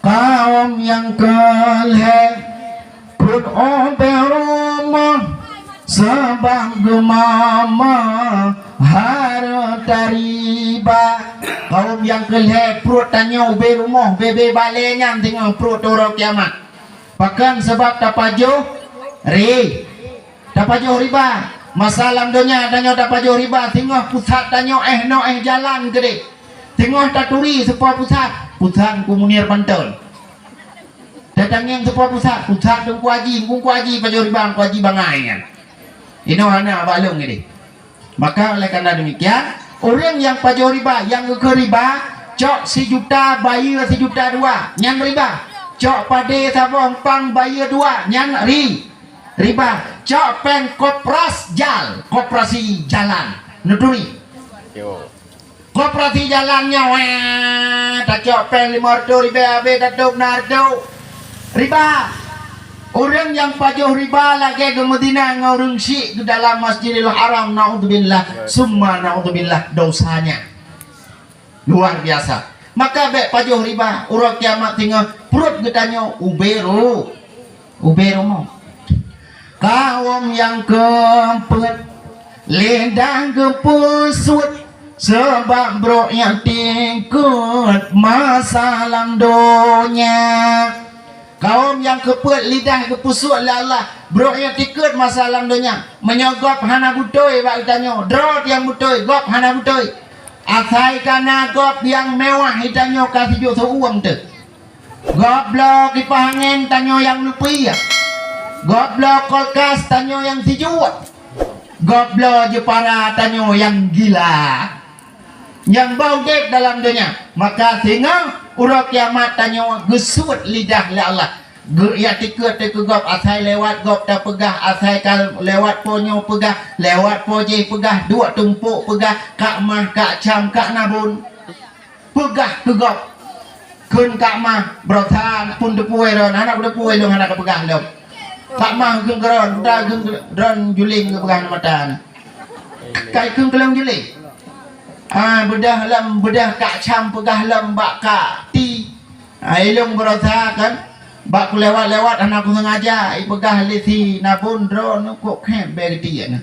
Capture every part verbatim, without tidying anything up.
Kaum nyang keu lhèe pruet ubé rumoh, sabab geumama hareuta riba. Kaum nyang keu lhèe pruet tanyoe ubé rumoh, ubé-bé balèe nyan teungoh pruet uroe kiamat. Pakon? Sabab tapajoh ri-, tapajoh riba. Masa lam donya tanyoe tapajoh riba, teungoh pusat tanyoe éh noe éh jalan keudéh. Teungoh taturi seupôt pusat, pusat Teungku Munir Banten. Tatangieng seupôt pusat, pusat Teungku Haji, Teungku Haji pajoh riba, Teungku Haji bangai nyan. Inoe hana bak lôn keudéh. Maka oleh karena demikian, ureueng nyang pajoh riba, nyang geukheun riba, cok sijuta bayeue sijuta dua, nyan riba. Cok padé saboh umpang bayeue dua, nyan ri-, riba. Cok péng kopras jal, koperasi jalan. Neuturi. Yo. Koperasi jalan nyoe, weh, tacok péng lima reutôh ribèe, habéh tatôb na reutôh. Riba. Ureueng nyang pajoh riba lagèe geumeuzina ngon ureueng syik di dalam Masjidil Haram, naudzubillah, summa naudzubillah, dosanya luar biasa. Maka bèk pajoh riba, uroe kiamat teungoh pruet geutanyoe ubé ru-, ubé rumoh. Kaum nyang keupeuet, lidah geupeusuet, sabab brok nyang tikot masa lam donya. Kaum nyang keupeuet, lidah geupeusuet lé Allah, brok nyang tikot masa lam donya. Meunyoe gob hana beutôi bak geutanyoe, droe nyang beutôi, gob hana beutôi. Asai ka na gob nyang mewah, geutanyoe ka sijuek seuuem teuh. Gob bloe kipah angén, tanyoe nyang lupi. Gob bloe kulkas, tanyoe nyang sijuek. Gob bloe jeupara, tanyoe nyang gila. Nyang ba udép dalam donya. Maka singoh uroe kiamat tanyoe geusuet lidah lé Allah. Geu-, jak tikot teuh keu gob, asai lewat gob tapeugah, asai ka lewat po nyoe peugah, lewat po jéh peugah, duek tumpok peugah, kak mah, kak cam, kak nabon. Peugah keu gob. Kheun kak mah, beurasa pun teupue droen, hana teupue lôn hana kapeugah lom. Kak mah kheun keu droen, udah kheun keu droen juling geupeugah na mata na. Kai kheun keu lôn juling. Ah, beudah lom, beudah kak cam peugah lom bak kak ti. Ah, ilôn beurasa kan, bak kulewat-lewat hana kusengaja, ipeugah lé si nabon droen kok khém bèe geuti na.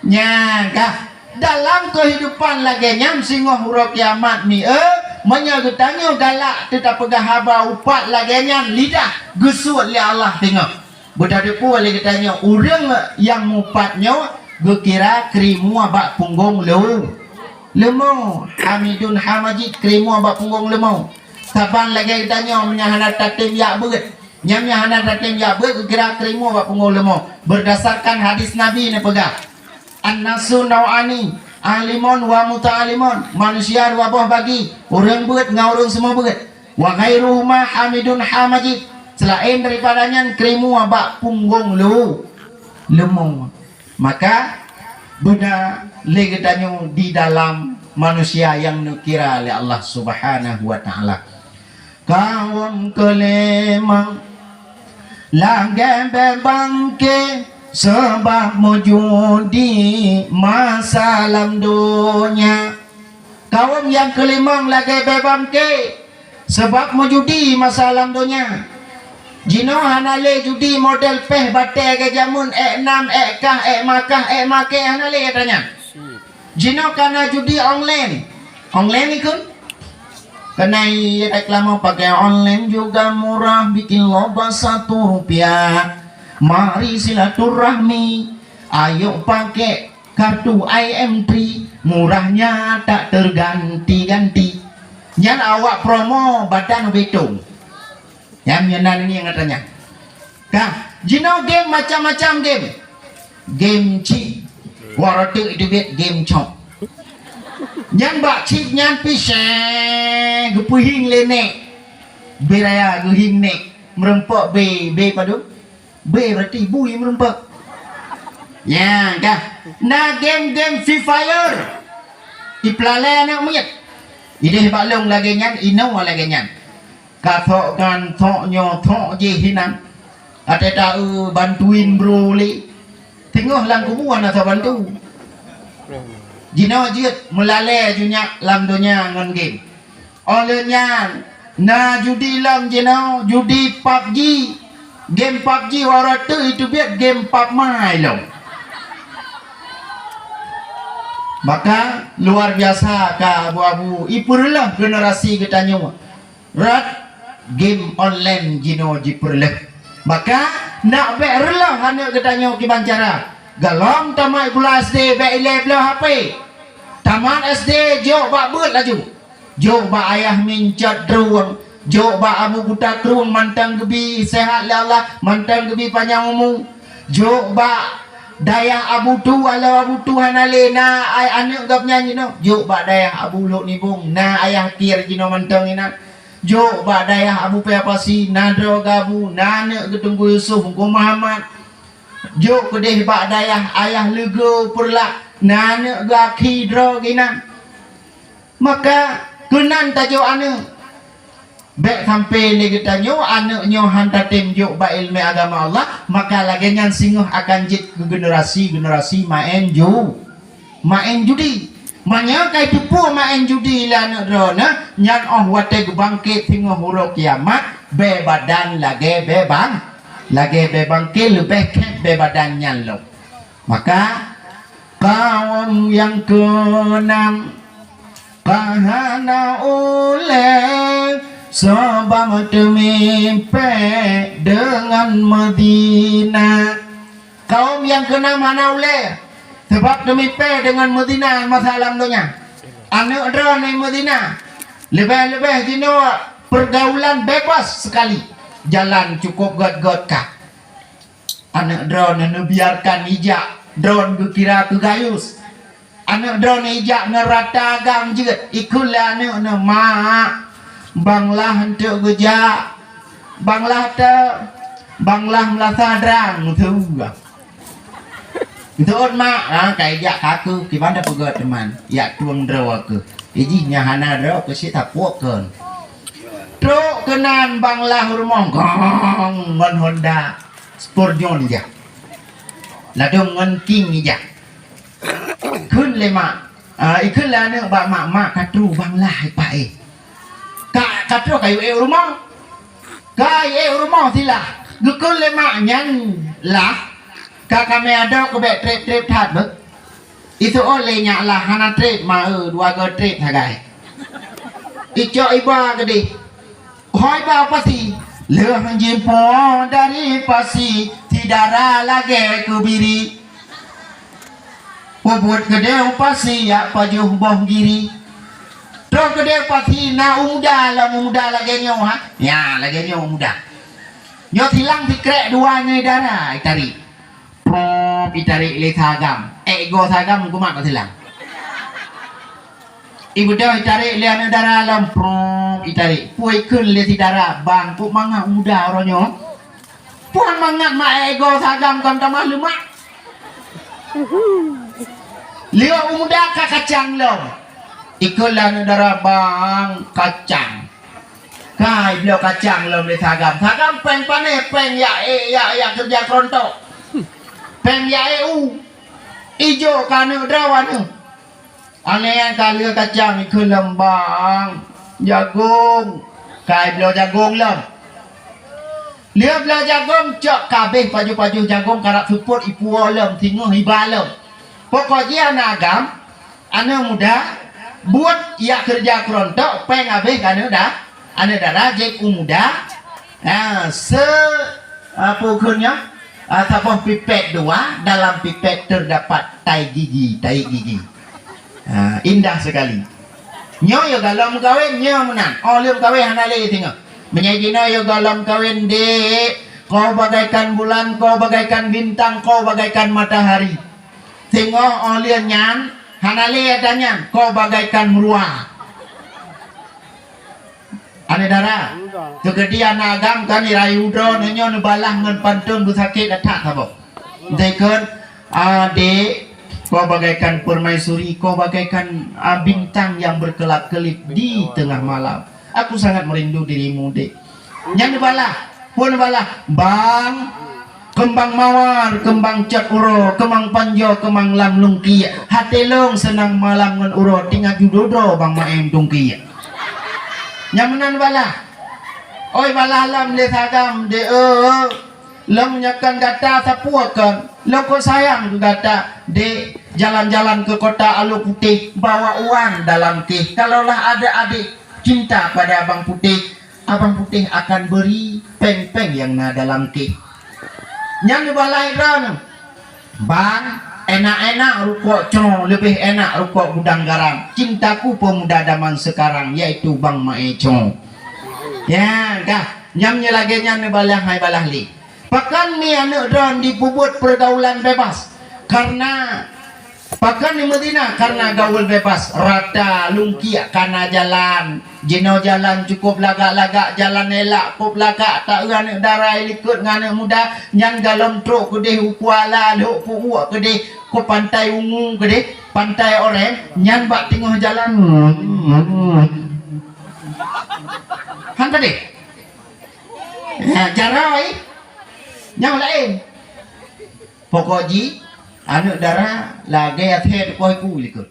Nyan ka, dalam keuhidupan lagèe nyan singoh uroe kiamat mi, eh, meunyoe geutanyoe galak teuh tapeugah haba upat lagèe nyan, lidah geusuet lé Allah teungoh. Beutadeupue lé geutanyoe ureueng nyang mupat nyoe geukira keurimua bak punggong leu-, leumo. Hamidun Hamajid keurimua bak punggong leumo. Saban lagèe geutanyoe meunyoe hana tatem jak beuet. Nyan meunyoe hana tatem jak beuet geukira keurimua bak punggong leumo. Beurdasarkan hadis Nabi neupeugah, "An-nasu nau'ani, alimun wa muta'alimun." Manusia dua boh bagi, ureueng beuet ngon ureueng seumeubeuet. "Wa ghairuhuma hamidun hamajid." Seulaén daripada nyan keurimua bak punggong leu-, leumo. Maka beuna lé geutanyoe di dalam manusia nyang neukira lé Allah Subhanahu wa Ta'ala. Kawöm keulimong lagèe bèe bangke, sabab meujudi masa lam donya. Kawöm nyang keulimong lagèe bèe bangke, sabab meujudi masa lam donya. Jinoe hana lé judi model péh batèe keu jameun, èk nam, èk kah, èk makah, èk makè, hana lé ata nyan. Jinoe ka na judi online. Online ikheun? Keuhai reklame pakai online juga murah, bikin loba satu rupiah. Mari silaturahmi, ayo pakai kartu I M T, murahnya tak terganti-ganti. Nyan awak promo badan betong. Nyan meunan ini yang katanya. Ka, jinoe game macam-macam game. Game chip. Wak rotek itu bet game chop. Nyan bak chip nyan pih syeh geupeuhieng lé nèk. Bèe raya geuhieng nèk. Meureumpok bèe, bèe padum? Bèe berarti bui meureumpok. Nyan ka. Na game-game Free Fire. Ipeulalè aneuk miet. Idéh bak lôn lagèe nyan, inoe lagèe nyan. Ka thok nyan, thok nyoe, thok jih hinan. Até ta, eu, bantuin bro lé. Teungoh lam kubu hana soe bantu. Jinoe jeuet meulalè ju nyak lam donya ngon game. Óh lheueh nyan, Na judi lom jinoe, judi PUBG. Game PUBG waroe teuk iteubiet game PUBG lom. Maka luar biasa ka abu-abu ipeureuloh generasi geutanyoe. Rot game online jinoe jipeureuloh. Maka nak bèk reuloh aneuk geutanyoe kiban cara. Galom tamat sikula S D bèk ilèe bloe H P. Tamat S D jok bak beuet laju. Jok bak ayah mincot drueng, jok bak abu buta krueng mantong geubi seuhat lé Allah, mantong geubi panyang umu. Jok bak dayah abu tu, aloe abu tu hana lé na ai aneuk gobnyan jinoe. Jok bak dayah abu Lhok Nibong na ayah kir jinoe mantong inan. Jok bak dayah abu Paya Pasi na droe geuh abu, na aneuk geuh Teungku Yusuf, Teungku Muhammad. Jok keudeh bak dayah ayah Leugo Peureulak na aneuk geuh akhi droe geuh inan. Maka keunan tajok aneuk. Bèk sampai lé geutanyoe aneuk nyoe han tatem jok bak ileumèe agama Allah, maka lagèe nyan singoh akan jeuet keu generasi-generasi maén ju-, maén judi. Meunyoe ka jiteupeue maén judi lé aneuk droeneuh, nyan 'oh watèe geubangkét singoh uroe kiamat, bèe badan lagèe bèe bang-, lagèe bèe bangkét, leubèh khèb bèe badan nyan lom. Maka kawöm nyang keunam, ka hana ulèe sabab teumipèe deungon meuzina. Kawöm nyang keunam hana ulèe sabab teumipèe deungon meuzina masa lam donya. Aneuk droeneuh meuzina, leubèh-leubèh jinoe peurgaulan bebas sekali, jalan cukôp göt-göt ka. Aneuk droeneuh neubiarkan ijak, droeneuh geukira keu gayus. Aneuk droeneuh ijak ngon rata agam jeuet, ikheun lé aneuk neuh, "Mak, Bang Lah eunteuk geujak." "Bang Lah teuh?" "Bang Lah meulasah drang." Meuteue. Meuteue, "Mak, ha, ka ijak ka keuh, kiban tapeugöt teuma, jak tueng droe keuh." Ijih nyan hana droe keuh, sit tapuek kheun. Trok keunan Bang Lah u rumoh, gong, ngon Honda. Sport nyoe ijak. Ladôm ngon King ijak. Kheun lé mak, ah, ikheun lé aneuk bak mak, "Mak, ka troh Bang Lah ipak éh." "Ka, ka troh kayue éh u rumoh?" "Kayue éh u rumoh silah." Geukheun lé mak, "Nyan lah, ka kamoe adoe keu bèk trép-trép that beuh." Iseuôt lé nyak lah, "Hana trép, ma eu, dua goe trép sagai." Icok iba keudeh. Hôi ba pasi, lheueh jipuwoe dari pasi, si dara lagèe keubiri. Peubuet keudeh pasi jak pajoh boh giri. Troh keudeh pasi na u muda lom, u muda lagèe nyoe, ha? Nya, lagèe nyoe u muda. Nyoe silang sikrek dua nyoe dara, itarik. Prop, itarik lé sagam. Ék goe sagam kumat bak silang. Ibeudôh itarik lé aneuk dara lom, prop, itarik. Peue ikheun lé si dara, "Bang, peue mangat u muda uroe nyoe? Peue mangat mak ék goe sagam kon tamah leumak?" Liwat u muda ka kacang lom. Ikheun lé aneuk dara, "Bang, kacang." Kai bloe kacang lom lé sagam. Sagam péng pané, péng jak ék, jak, jak keureuja keurontok. Péng jak ék u. Ijok keu aneuk droe aneuk. Aneuk ka lheueh kacang ikheun lom, "Bang, jagong." Kai bloe jagong lom. Lheueh bloe jagong cok ka abéh pajoh-pajoh jagong karab seupôt ipuwoe lom, singoh iba lom. Pokok jih aneuk agam, aneuk muda, buet jak keureuja keurontok, péng abéh keu aneuk da-, aneuk dara jép u muda. Ha, se-, apa kheun nyan? Ha, saboh pipet dua, dalam pipet terdapat tai gigi, tai gigi. Ha, indah sekali. Nyoe yo galom kawen, nyoe meunan. Oh lheueh kawen hana lé singoh. Meunyoe jinoe yo galom kawen, "Dek, kau bagaikan bulan, kau bagaikan bintang, kau bagaikan matahari." Singoh óh lheueh nyan, hana lé ata nyan, "Kau bagaikan meuruwa." Aneuk dara, teukeudi aneuk agam kan irayu droe, nyoe neubalah ngon pantôn beusakét that saboh. Dikheun, "Adek, kau bagaikan permaisuri, kau bagaikan, ah, bintang yang berkelap-kelip di tengah malam. Aku sangat merindu dirimu, Dek." Nyan neubalah, peue neubalah, "Bang, keumbang mawar, keumbang cot uroe, keumbang panjoe, keumbang lam lungkie. Até lôn seunang malam ngon uroe, teuingat ju dudoe Bang Maem Tungkie." Nyan meunan neubalah. Oi balah lam lé sagam dek, eh, lôn nyoe kon gata sapeue kon, lôn kon sayang keu gata dek, jalan-jalan ke kota Alue Putih, bawa uang dalam keh. Kalaulah ada adik cinta pada Abang Putih, Abang Putih akan beri péng-péng nyang na dalam keh. Nyan neubalai droeneuh. Bang, enak-enak rukok Cong, leubeh enak rukok gudang garam. Cintaku pemuda zaman sekarang, yaitu Bang Mae Cong. Ya, dah. Nyam nyoe lagée nyan neubalah hai balah lé. Pakon mi aneuëk droen dipeubuet pergaulan bebas? Karena, pakon di Madinah? Karena gaul bebas, rata lungkiek kana jalan. Jinoe jalan cukup lagak-lagak, jalan elak kop lagak, taeu aneuëk dara likot ngon aneuëk muda, nyan galom trok keudeh u Kuala, lhok ku uek keudeh, ku Pantai Ungu keudeh, Pantai Orem, nyan bak teungoh jalan. Han tadi? Ya, jaroe, nyang laén. Pokok jih, aneuëk dara lagée até teukoh iku likot.